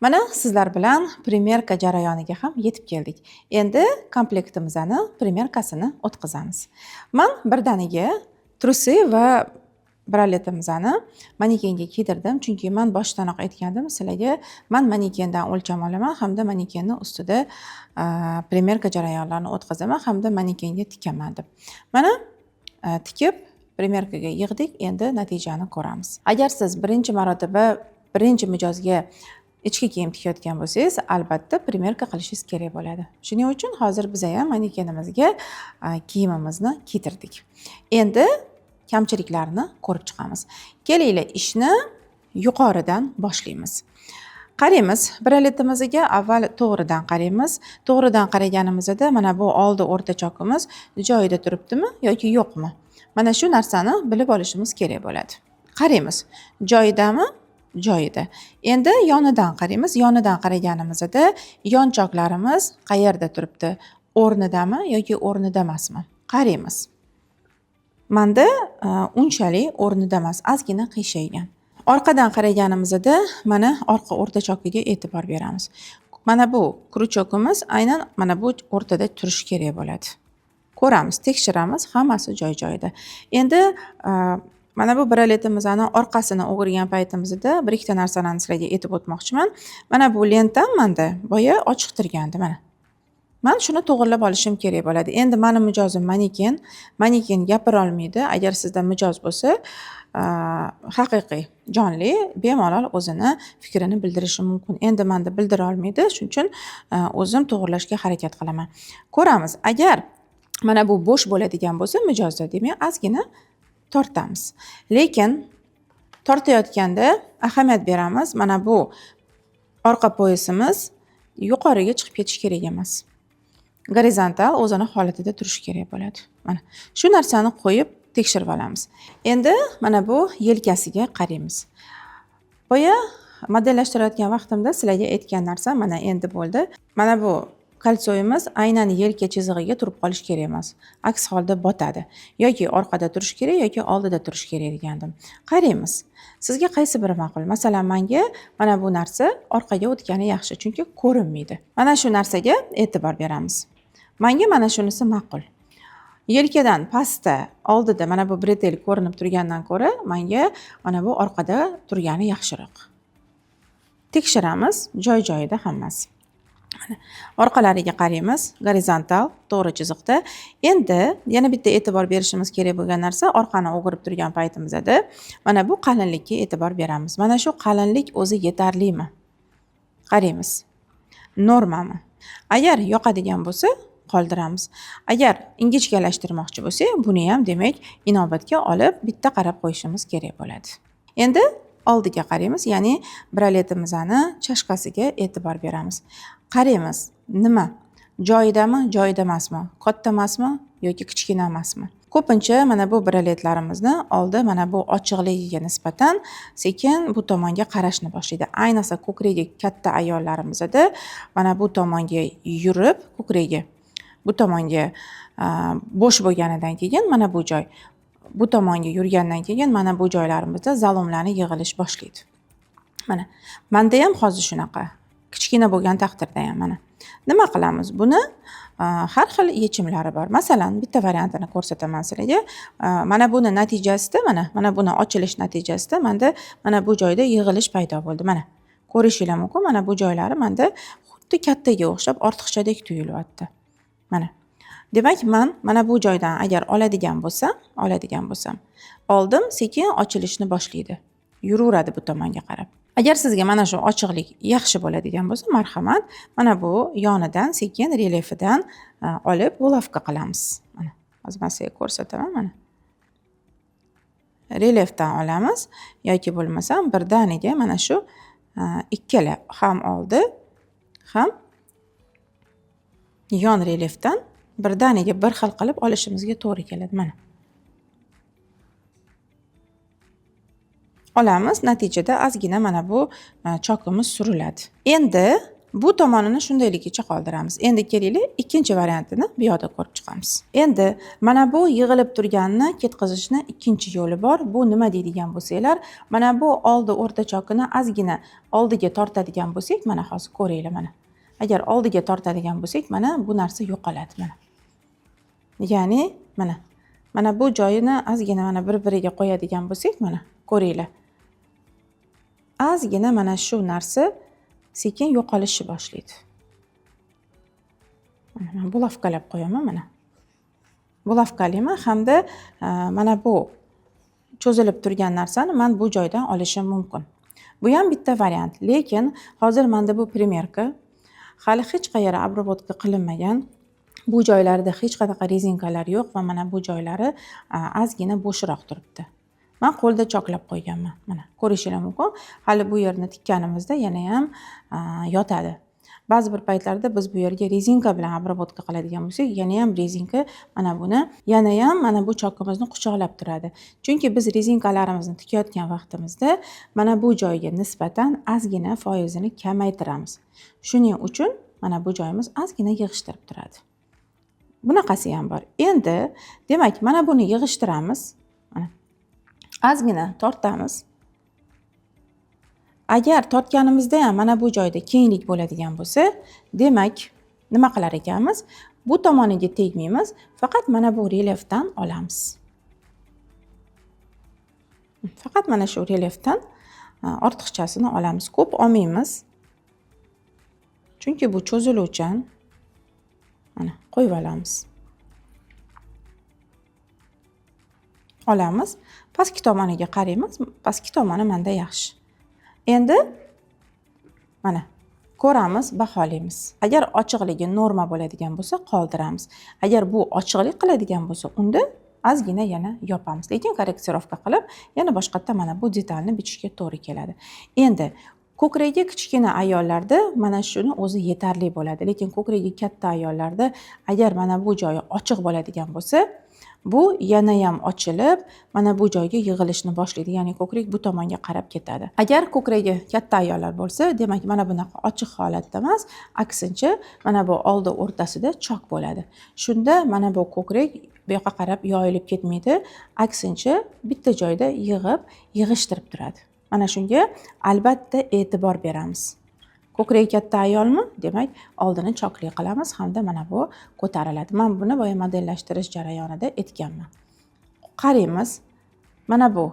Mana sizlar bilan примерка jarayoniga ham yetib keldik. Endi komplektimizni примерка sini o'tkazamiz. Man birdaniga трусы va braletimizni manekenga kiydirdim, chunki man boshidanoq aytgandim sizlarga, man manekendan o'lcham olaman hamda manekenni ustida примерка jarayonlarini o'tkazaman hamda manekenga tikaman deb. Mana tikib примерка ga yig'dik, endi natijani ko'ramiz. Agar siz birinchi marotaba birinchi mijozga ichki kiyim tikayotgan bo'lsangiz, albatta примерка qilishingiz kerak bo'ladi. Shuning uchun hozir biz ham manekenimizga kiyimimizni kiydirdik. Endi kamchiliklarni ko'rib chiqamiz. Kelinglar, ishni yuqoridan boshlaymiz. Qaraymiz, braletimizga avval to'g'ridan qaraymiz. To'g'ridan qaraganimizda mana bu oldi o'rta chokimiz joyida turibdimi yoki yo'qmi? Mana shu narsani bilib olishimiz kerak bo'ladi. Qaraymiz, joyidami? Joyida. Endi yonidan qaraymiz. Yonidan qaraganimizda yon choklarimiz qayerda turibdi? O'rnidami yoki o'rnida emasmi? Qaraymiz. Manda unchalik o'rnida emas, ozgina qiyshaygan. Orqadan qaraganimizda mana orqa o'rta chokiga e'tibor beramiz. Mana bu крючок imiz aynan mana bu o'rtada turishi kerak bo'ladi. Ko'ramiz, tekshiramiz, hammasi joy-joyida. Endi mana bu braletimizni orqasini o'girgan paytimizda bir ikkita narsani sizlarga aytib o'tmoqchiman. Mana bu lentam menda boya ochiq turgandi mana. Man shuni to'g'irlab olishim kerak bo'ladi. Endi mani mijozim maneken, maneken gapira olmaydi. Agar sizda mijoz bo'lsa, haqiqiy, jonli, bemalol o'zini fikrini bildirishi mumkin. Endi menda bildira olmaydi, shuning uchun o'zim to'g'irlashga harakat qilaman. Ko'ramiz, agar mana bu bo'sh bo'ladigan bo'lsa mijozda, demak, ozgina tortamiz. Lekin tortayotganda ahamiyat beramiz, mana bu orqa пояс imiz yuqoriga chiqib ketishi kerak emas. Gorizontal o'zini holatida turishi kerak bo'ladi. Mana shu narsani qo'yib tekshirib olamiz. Endi mana bu yelkasiga qaraymiz. Boya modellashtirayotgan vaqtimda sizlarga aytgan narsam mana endi bo'ldi. Mana bu кольцо yimiz aynan yelka chizig'iga turib qolishi kerak emas. Aks holda botadi. Yoki orqada turishi kerak, yoki oldida turishi kerak degandim. Qaraymiz. Sizga qaysi biri ma'qul? Masalan, menga mana bu narsa orqaga o'tgani yaxshi, chunki ko'rinmaydi. Mana shu narsaga e'tibor beramiz. Menga mana shunisi ma'qul. Yelkadan pastda, oldida mana bu бретель ko'rinib turgandan ko'ra, menga mana bu orqada turgani yaxshiroq. Tekshiramiz, joy-joyida hammasi. Mana orqalariga qaraymiz, gorizontal, to'g'ri chiziqda. Endi yana bitta e'tibor berishimiz kerak bo'lgan narsa, orqani o'girib turgan paytimizda mana bu qalinlikka e'tibor beramiz. Mana shu qalinlik o'zi yetarlimi? Qaraymiz. Normami? Agar yoqadigan bo'lsa, qoldiramiz. Agar ingichkalashtirmoqchi bo'lsak, buni ham demak inobatga olib bitta qarab qo'yishimiz kerak bo'ladi. Endi oldiga qaraymiz, ya'ni braletimizni чашка siga e'tibor beramiz. Qaraymiz, nima? Joyidami, joyida emasmi? Katta emasmi yoki kichkina emasmi? Ko'pincha mana bu braletlarimizni oldi mana bu ochiqligiga nisbatan sekin bu tomonga qarashni boshlaydi. Ayniqsa ko'kragi katta ayollarimizda mana bu tomonga yurib, ko'kragi bu tomonga bo'sh bo'lganidan keyin mana bu joy bu tomonga yurgandan keyin mana bu joylarimizda залом larni yig'ilish boshlaydi. Mana menda ham hozir shunaqa. Kichkina bo'lgan taqdirda ham mana. Nima qilamiz? Buni har xil yechimlari bor. Masalan, bitta variantini ko'rsataman sizlarga. Mana buni natijasida mana buni ochilish natijasida menda mana bu joyda yig'ilish paydo bo'ldi. Mana ko'rishinglar mumkin. Mana bu joylari menda xuddi kattaga o'xshab ortiqchadek tuyulyapti. Mana. Demak, men mana bu joydan agar oladigan bo'lsam, oldim sekin ochilishni boshlaydi. Yuraveradi bu tomonga qarab. Agar sizga mana shu ochiqlik yaxshi bo'ladigan bo'lsa, marhamat, mana bu yonidan sekin relyefidan olib булавка qilamiz. Mana hozir men sizga ko'rsataman mana. Relyefdan olamiz yoki bo'lmasam birdaniga mana shu ikkala ham oldi, ham yon relyefdan birdaniga bir xil qilib olishimizga to'g'ri keladi mana. Olamiz, natijada ozgina mana bu chokimiz suriladi. Endi Bu tomonini shundayligicha qoldiramiz. Endi kelinglar, ikkinchi variantini bu yoqda ko'rib chiqamiz. Endi mana bu yig'ilib turganini ketkazishni ikkinchi yo'li bor. Bu nima deydigan bo'lsanglar, mana bu oldi o'rta chokini ozgina oldiga tortadigan bo'lsak, mana hozir ko'ringlar mana. Agar oldiga tortadigan bo'lsak, mana bu narsa yo'qoladi mana. Ya'ni mana bu joyini ozgina mana bir-biriga qo'yadigan bo'lsak, mana ko'ringlar. Ozgina mana shu narsa sekin yo'qolishni boshlaydi. Mana men булавка lab qo'yaman mana. Булавка layman hamda mana bu cho'zilib turgan narsani men bu joydan olishim mumkin. Bu ham bitta variant, lekin hozir menda bu примерка hali hech qayerga обработка qilinmagan. Bu joylarida hech qanaqa rezinkalar yo'q va mana bu joylari ozgina bo'shroq turibdi. Men qo'lda choklab qo'yganman. Mana ko'rishingiz mumkin. Hali bu yerni tikkanimizda yana ham yotadi. Ba'zi bir paytlarda biz bu yerga rezinka bilan обработка qiladigan bo'lsak, yana ham rezinka mana buni, yana ham mana bu chokimizni quchoqlab turadi. Chunki biz rezinkalarimizni tikayotgan vaqtimizda mana bu joyga nisbatan ozgina foizini kamaytiramiz. Shuning uchun mana bu joyimiz ozgina yig'ishtirib turadi. Bunaqasi ham bor. Endi demak, mana buni yig'ishtiramiz. Mana ozgina tortamiz. Agar tortganimizda ham mana bu joyda kenglik bo'ladigan bo'lsa, demak, nima qilar ekanmiz? Bu tomoniga tegmaymiz, faqat mana bu relyefdan olamiz. Faqat mana shu relyefdan ortiqchasini olamiz. Ko'p olmaymiz. Chunki bu cho'ziluvchan. Mana qo'yib olamiz. Olamiz. Pastki tomoniga qaraymiz. Pastki tomoni menda yaxshi. Endi mana ko'ramiz, baholaymiz. Agar ochiqligi norma bo'ladigan bo'lsa, qoldiramiz. Agar bu ochiqlik qiladigan bo'lsa, unda ozgina yana yopamiz. Lekin корректировка qilib, yana boshqatdan mana bu detalni bichishga to'g'ri keladi. Endi ko'kragi kichkina ayollarda mana shuni o'zi yetarli bo'ladi. Lekin ko'kragi katta ayollarda agar mana bu joyi ochiq bo'ladigan bo'lsa, bu yana ham ochilib, mana bu joyga yig'ilishni boshlaydi. Ya'ni ko'krak bu tomonga qarab ketadi. Agar ko'kragi katta ayollar bo'lsa, demak mana bunaqa ochiq holatda emas, aksincha mana bu oldi o'rtasida chok bo'ladi. Shunda mana bu ko'krak bu yoqqa qarab yoyilib ketmaydi, aksincha bitta joyda yig'ib, yig'ishtirib turadi. Mana shunga albatta e'tibor beramiz. Ko'kragi katta ayolmi? Demak, oldini chokli qilamiz hamda mana bu ko'tariladi. Men buni boya modellashtirish jarayonida aytganman. Qaraymiz. Mana bu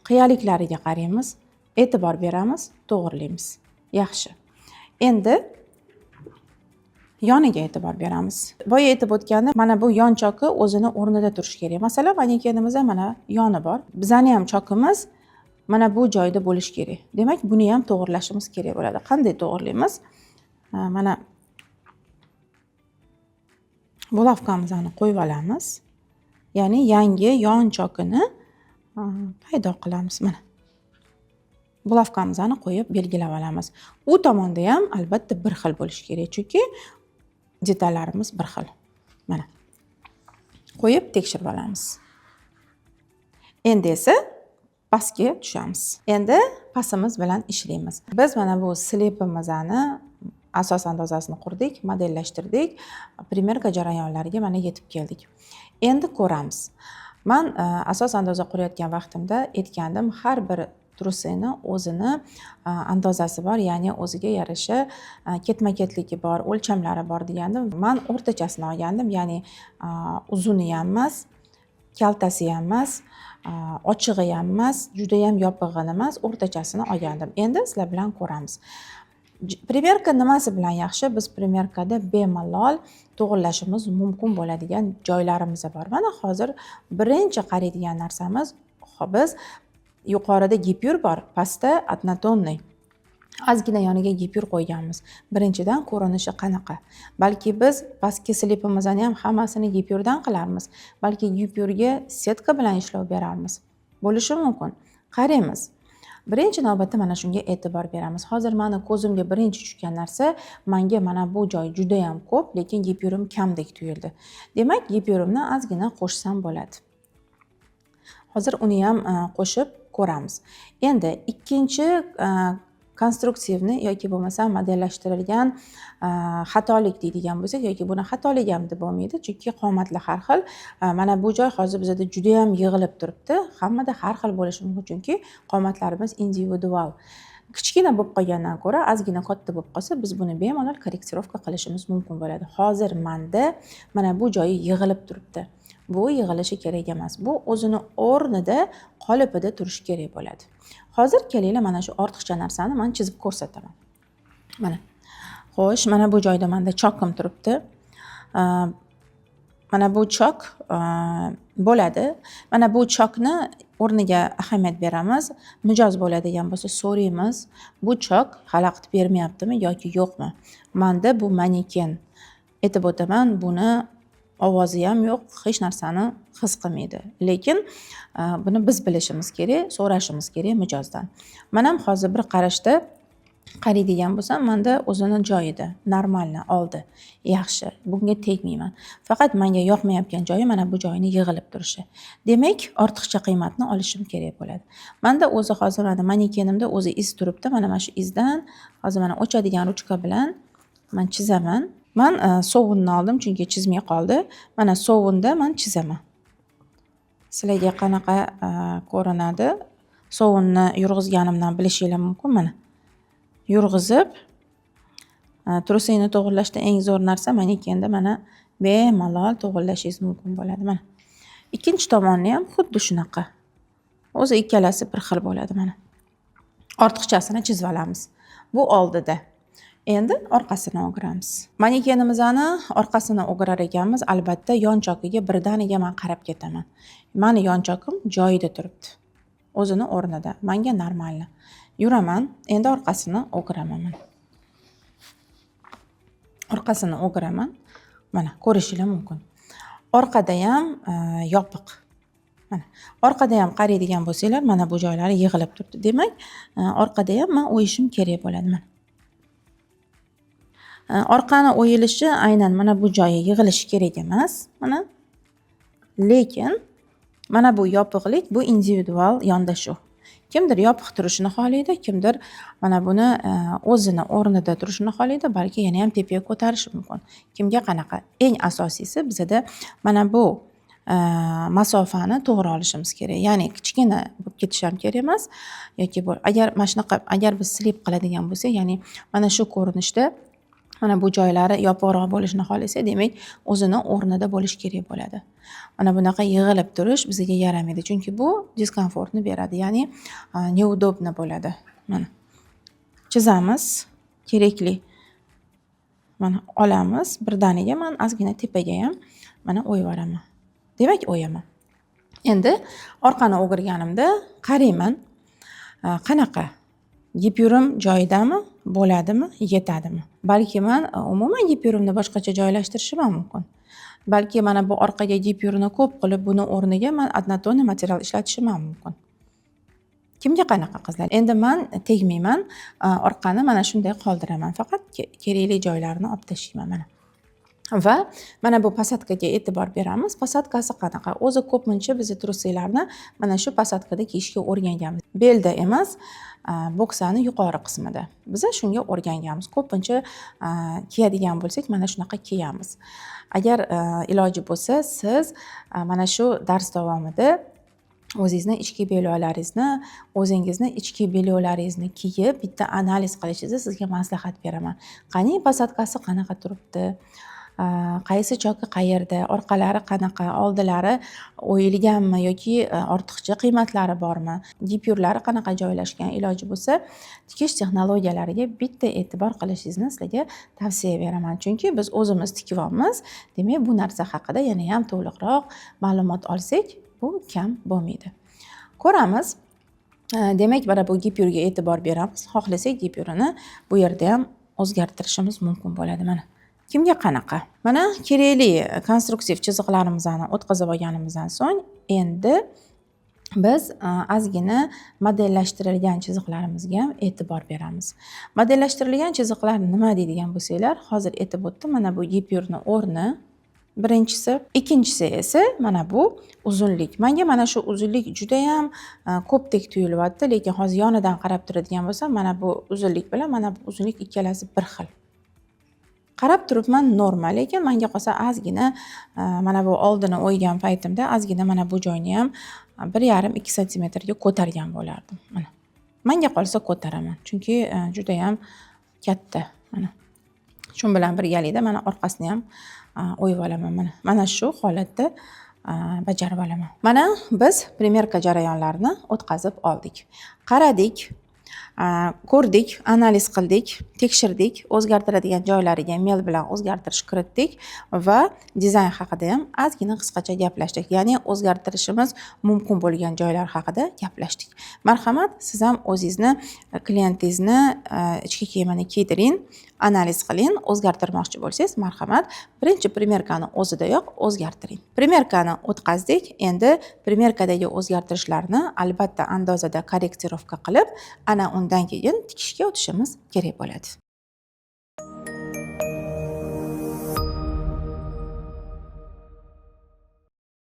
qiyaliklariga qaraymiz, e'tibor beramiz, to'g'rilaymiz. Yaxshi. Endi yoniga e'tibor beramiz. Boya aytib o'tgandim, mana bu yon choki o'zini o'rnida turishi kerak. Masalan, manekenimizda mana yoni bor. Bizani ham chokimiz mana bu joyda bo'lishi kerak. Demak, buni ham to'g'rilashimiz kerak bo'ladi. Qanday to'g'rilaymiz? Mana булавка mizni qo'yib olamiz. Ya'ni yangi yon chokini paydo qilamiz mana. Булавка mizni qo'yib belgilab olamiz. U tomonda ham albatta bir xil bo'lishi kerak, chunki detallarimiz bir xil. Mana. Qo'yib tekshirib olamiz. Endi esa pastga tushamiz. Endi pastimiz bilan ishlaymiz. Biz mana bu slipimizni asos andozasini qurdik, modellashtirdik, примерка jarayonlariga mana yetib keldik. Endi ko'ramiz. Men asos andoza qurayotgan vaqtimda aytgandim, har bir trusini o'zini andozasi bor, ya'ni o'ziga yarasha ketma-ketligi bor, o'lchamlari bor degandim. Men o'rtachasini olgandim, ya'ni uzuni ham emas, kaltasi ham emas, ochig'i ham emas, juda ham yopig'ini emas, o'rtachasini olgandim. Endi sizlar bilan ko'ramiz. Примерка nimasi bilan yaxshi? Biz примерка da bemalol to'g'rilashimiz mumkin bo'ladigan joylarimiz bor. Mana hozir birinchi qaraydigan narsamiz, biz yuqorida gipyur bor, pastda однотонный. Ozgina yoniga gipyur qo'yganmiz. Birinchidan ko'rinishi qanaqa? Balki biz pastki slipimizni ham hammasini gipyurdan qilarmiz. Balki gipyurga setka bilan ishlov berarmiz. Bo'lishi mumkin. Qaraymiz. Birinchi navbatda mana shunga e'tibor beramiz. Hozir meni ko'zimga birinchi tushgan narsa, menga mana bu joy juda ham ko'p, lekin gipyurim kamdek tuyuldi. Demak, gipyurimni ozgina qo'shsam bo'ladi. Hozir uni ham qo'shib ko'ramiz. Endi ikkinchi Конструктивный yoki bo'lmasam modellashtirilgan xatolik deydigan bo'lsak, yoki buni xatolik ham deb bo'lmaydi, chunki qomatlar har xil. Mana bu joy hozir bizada judayam yig'ilib turibdi. Hammada har xil bo'lishi mumkin, chunki qomatlarimiz individual. Kichkina bo'lib qolgandan ko'ra ozgina katta bo'lib qolsa, biz buni bemalol корректировка qilishimiz mumkin bo'ladi. Hozir manda mana bu joyi yig'ilib turibdi. Bu yig'ilishi kerak emas. Bu o'zini o'rnida, qolipida turishi kerak bo'ladi. Hozir kelinglar, mana shu ortiqcha narsani man chizib ko'rsataman. Mana. Xo'sh, mana bu joyda manda chokim turibdi. Mana bu chok bo'ladi. Mana bu chokni o'rniga ahamiyat beramiz. Mijoz bo'ladigan bo'lsa, so'raymiz. Bu chok xalaqit bermayaptimi yoki yo'qmi? Manda bu maneken. Aytib o'taman, buni ovozi ham yo'q, hech narsani his qilmaydi. Lekin buni biz bilishimiz kerak, so'rashimiz kerak mijozdan. Man ham hozir bir qarashda qaraydigan bo'lsam, manda o'zini joyida, нормально oldi. Yaxshi, bunga tegmayman. Faqat menga yoqmayotgan joyi mana bu joyini yig'ilib turishi. Demak, ortiqcha qiymatni olishim kerak bo'ladi. Manda o'zi hozir mana manekenimda o'zi iz turibdi. Mana shu izdan hozir mana o'chadigan ruchka bilan man chizaman. Man sovunni oldim, chunki chizmay qoldi. Mana sovunda man chizaman. Sizlarga qanaqa ko'rinadi? Sovunni yurg'izganimdan bilishinglar mumkin mana. Yurg'izib, трусы ni to'g'irlashda eng zo'r narsa manekenda mana bemalol to'g'irlashingiz mumkin bo'ladi mana. Ikkinchi tomonni ham xuddi shunaqa. O'zi ikkalasi bir xil bo'ladi mana. Ortiqchasini chizib olamiz. Bu oldida. Endi orqasini o'giramiz. Manekenimizni orqasini o'girar ekanmiz, albatta yon chokiga birdaniga man qarab ketaman. Mani yon chokim joyida turibdi. O'zini o'rnida. Manga нормально. Yuraman, endi orqasini o'giraman mana. Orqasini o'giraman. Mana, ko'rishinglar mumkin. Orqada ham yopiq. Mana, orqada ham qaraydigan bo'lsanglar, mana bu joylari yig'ilib turibdi. Demak, orqada ham man o'yishim kerak bo'ladi mana. Orqani o'yilishi aynan mana bu joyi yig'ilishi kerak emas, mana. Lekin mana bu yopiqlik, bu individual yondashuv. Kimdir yopiq turishini xohlaydi, kimdir mana buni o'zini o'rnida turishini xohlaydi, balki yana ham tepaga ko'tarishi mumkin. Kimga qanaqa. Eng asosiysi, bizada mana bu masofani to'g'ri olishimiz kerak. Ya'ni kichkina bo'lib ketishi ham kerak emas yoki bu agar mana shunaqa, agar biz слип qiladigan bo'lsak, ya'ni mana shu ko'rinishda mana bu joylari yopiqroq bo'lishini xohlasak, demak, o'zini o'rnida bo'lishi kerak bo'ladi. Mana bunaqa yig'ilib turish bizga yaramaydi, chunki bu diskomfortni beradi, ya'ni неудобно bo'ladi. Mana, chizamiz kerakli. Mana, olamiz, birdaniga man ozgina tepaga ham mana o'yib yuboraman. Demak, o'yaman. Endi orqani o'girganimda qarayman, qanaqa? Gipyurim joyidami, bo'ladimi, yetadimi? Balki man umuman gipyurimni boshqacha joylashtirishim ham mumkin. Balki mana bu orqaga gipyurni ko'p qilib, buni o'rniga man однотонный material ishlatishim ham mumkin. Kimga qanaqa, qizlar? Endi man tegmayman, orqani mana shunday qoldiraman. Faqat kerakli joylarini olib tashlayman mana. Va mana bu посадка ga e'tibor beramiz. Посадка si qanaqa? O'zi ko'pincha biz трусы larni mana shu посадка da kiyishga o'rganganmiz. Belda emas, bo'ksani yuqori qismida. Biza shunga o'rganganmiz. Ko'pincha kiyadigan bo'lsak, mana shunaqa kiyamiz. Agar iloji bo'lsa, siz mana shu dars davomida o'zingizni ichki belgilaringizni, o'zingizni ichki belgilaringizni kiyib, bitta analiz qilishingizni sizga maslahat beraman. Qani, посадка si qanaqa turibdi? Qaysi choki qayerda, orqalari qanaqa, oldilari o'yilganmi yoki ortiqcha qiymatlari bormi, gipyurlari qanaqa joylashgan, iloji bo'lsa, tikish texnologiyalariga bitta e'tibor qilishingizni sizlarga tavsiya beraman. Chunki biz o'zimiz tikyapmiz, demak, bu narsa haqida yanayam to'liqroq ma'lumot olsak, bu kam bo'lmaydi. Ko'ramiz. Demak, mana bu gipyurga e'tibor beramiz. Xohlasak, gipyurini bu yerda ham o'zgartirishimiz mumkin bo'ladi mana. Kimga qanaqa? Mana, kerakli konstruktiv chiziqlarimizni o'tkazib olganimizdan so'ng, endi biz ozgina modellashtirilgan chiziqlarimizga ham e'tibor beramiz. Modellashtirilgan chiziqlar nima deydigan bo'lsanglar, hozir aytib o'tdim, mana bu gipyurni o'rni Birinchisi, ikkinchisi esa mana bu uzunlik. Menga mana shu uzunlik judayam ko'pdek tuyulyapti, lekin hozir yonidan qarab turadigan bo'lsam, mana bu uzunlik bilan mana bu uzunlik ikkalasi bir xil. Qarab turibman, norma, lekin menga qolsa ozgina mana bu oldini o'ygan paytimda ozgina mana bu joyni ham 1,5-2 santimetrga ko'targan bo'lardim. Mana. Menga qolsa ko'taraman, chunki judayam katta. Mana. Shu bilan birgalikda mana orqasini ham o'yib olaman mana. Mana shu holatda bajarib olaman. Mana biz примерка jarayonlarini o'tkazib oldik. Qaradik, ko'rdik, analiz qildik, tekshirdik, o'zgartiradigan joylariga mel bilan o'zgartirish kiritdik va dizayn haqida ham ozgina qisqacha gaplashdik. Ya'ni o'zgartirishimiz mumkin bo'lgan joylar haqida gaplashdik. Marhamat, siz ham o'zingizni klientingizni ichki kiyimini kiydiring, analiz qiling, o'zgartirmoqchi bo'lsangiz, marhamat, birinchi примерка ni o'zidayoq o'zgartiring. Примерка ni o'tkazdik, endi примерка dagi o'zgartirishlarni albatta andozada корректировка qilib, ana undan keyin tikishga o'tishimiz kerak bo'ladi.